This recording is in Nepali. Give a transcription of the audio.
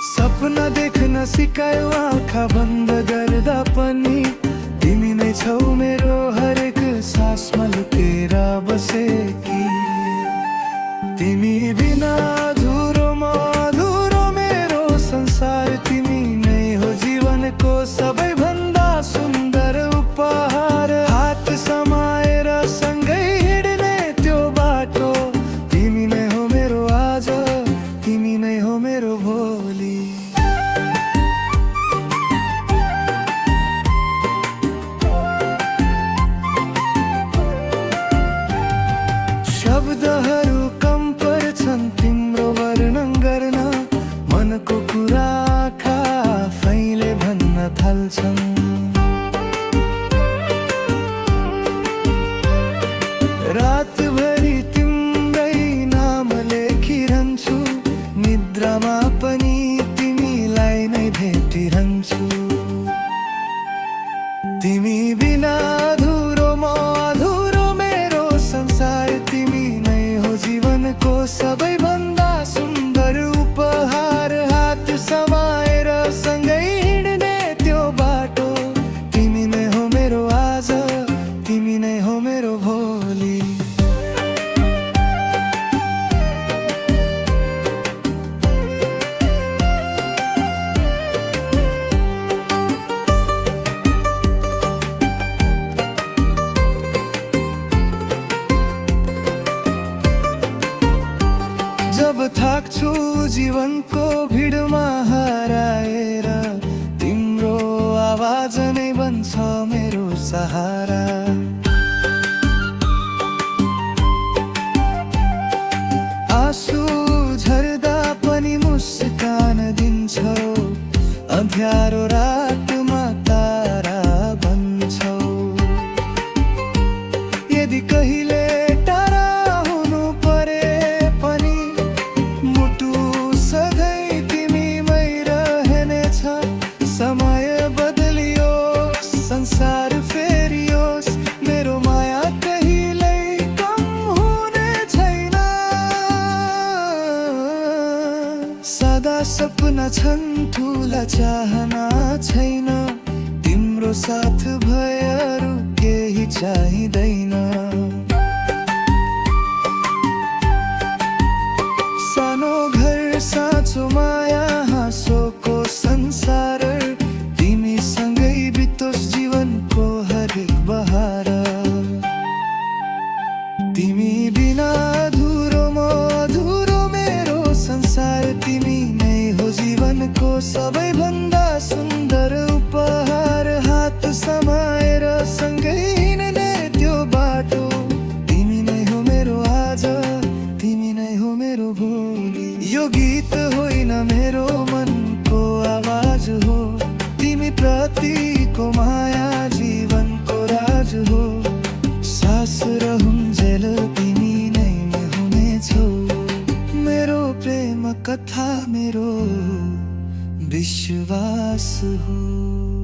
सपना देख्न सिकायो आँखा बन्द गर्दा पनि तिमी नै छौ मेरो हरेक सासमा लुकेर बसेकी। तिमी बिना अधुरो म अधुरो मेरो संसार, तिमी नै हो जीवनको सबैभन्दा सुन्दर उपहार। हात समाएर सँगै हिँड्ने त्यो बाटो, तिमी नै हो मेरो आज, तिमी नै हो मेरो भोलि। शब्दहरू कम पर्छन् तिम्रो वर्णन गर्न, मनको कुरा आँखा आफैले भन्न थाल्छन्। रातभरि तिम्रै नाम लेखिरहन्छु, निद्रामा पनि तिमीलाई नै भेटिरहन्छु। तिमी बिना अधुरो म अधुरो मेरो संसार, तिमी नै हो जीवनको सबैभन्दा सुन्दर उपहार। हात समाएर सँगै हिँड्ने त्यो बाटो, तिमी नै हो मेरो आज, तिमी नै हो मेरो भोलि। जब थाक्छु जीवनको भिडमा हराएर, तिम्रो आवाज नै बन्छ मेरो सहारा। आँसु झर्दा पनि मुस्कान दिन्छौ, अँध्यारो रातमा तारा बन्छौ। यदि कहिले टाढा हुनु परे पनि मुटु सधैँ तिमीमै रहनेछ। समय बदलियो, संसार फेरियोस्, मेरो माया कहिल्यै कम हुने छैन। सदा सपना छन्, ठुला चाहना छैन, तिम्रो साथ भए अरू केही चाहिँदैन। सानो घर साँचो माया हाँसोको संसार, तिमीसँगै बितोस् जीवनको हरेक बहार। तिमी बिना अधुरो म अधुरो मेरो संसार, तिमी नै हो जीवनको सबैभन्दा सुन्दर उपहार। हात समाएर सँगै हिँड्ने त्यो बाटो, तिमी नै हो मेरो आज, तिमी नै हो मेरो भोलि। यो गीत होइन मेरो मनको आवाज हो, तिमी प्रतिको माया जीवनको राज हो। सास रहूंजेल तिमी नै हुनेछौ, मेरो प्रेम कथा मेरो विश्वास हो।